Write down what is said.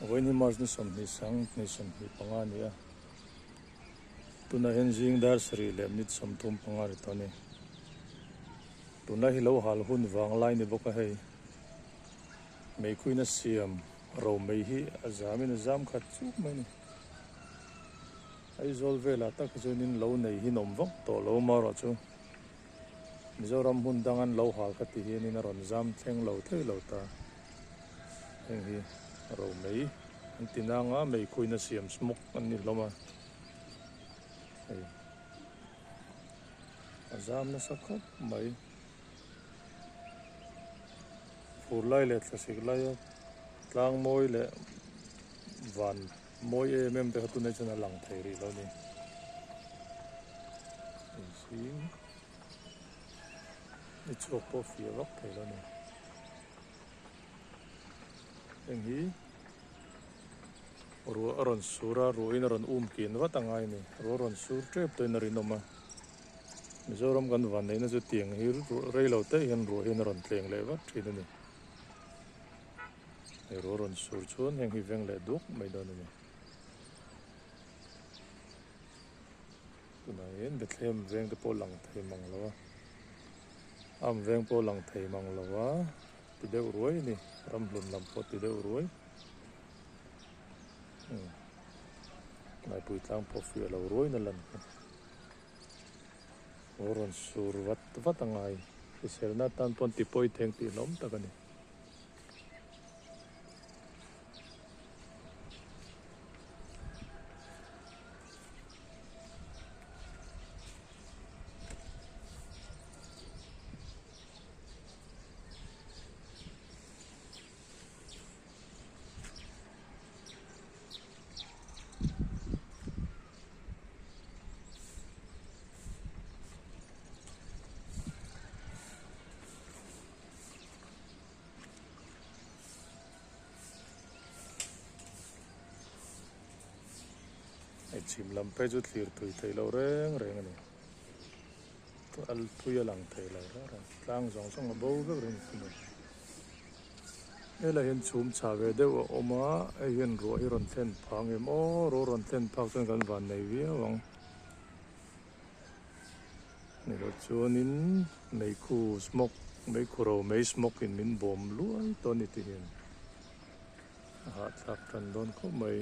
Vawiin hi March ni sawmhnih sang ni 25 a ni a, tunah hian zing dar sarih leh minute 35 a ri tawh a ni. Tunlai hi lo hal hun vang lai ni bawk a hei, meikhuina siam ro mai hi a zamin a zam khat chuk mai a ni. Aizawl velah tak hi chuanin lo nei hi nawm vak tawh lo marawh chu Mizoram hmun dang an lo hal kha ti hianin a rawn zam thleng lo thei lo ta. Heng hi ro mei an ti nang a, mei khuina siam smoke an ni hlawm a, hei a zam nasa khawp mai. Fur lai leh thlasik laia tlang mawi leh van Mawi em em te kha tunah chuan a lang thei rih lo a ni. Zing ni chhuak pawh fiah vak thei lo a ni. Heng hi ruah a rawn sur a, ruahin a rawn um kin vat a ngai a ni. Ruah a rawn sur tep tawhin a rinawm a. Mizoram kan vanneihna chu tiang hi rei lo te hian ruah hian a rawn tleng leh vat thin a ni. Hei ruah rawn sur chuan heng hi veng leh duak mai dawn a ni. Tunah hian Bethlehem veng te pawh lang thei mang lo a, Am veng pawh lang thei mang lo a, ti deuh ruai a ni, ramhlun lam pawh ti deuh ruai. Umm Laipui tlang pawh fiah lo ruai na lan hi. Ruah rawn sur vat vat a ngai, hriselna atan pawn ti pawi theng tih hlawm tak a ni. Hei chhim lam phei chu thlir thui theih loh reng reng a ni al thui a lang thei lo reng reng tlang zawng zawng a bo vek reng a ni helai hian chhum chhah ve deuh a awm a hei hian ruah hi rawn thlen phah ang em aw ruah rawn thlen phak chuan kan van nei viau ang. Ni loh chuanin meikhu smoke meikhu ro mei smoke in min bawm luai tawh a ni ti hian a hahthlak tan dawn khawp mai.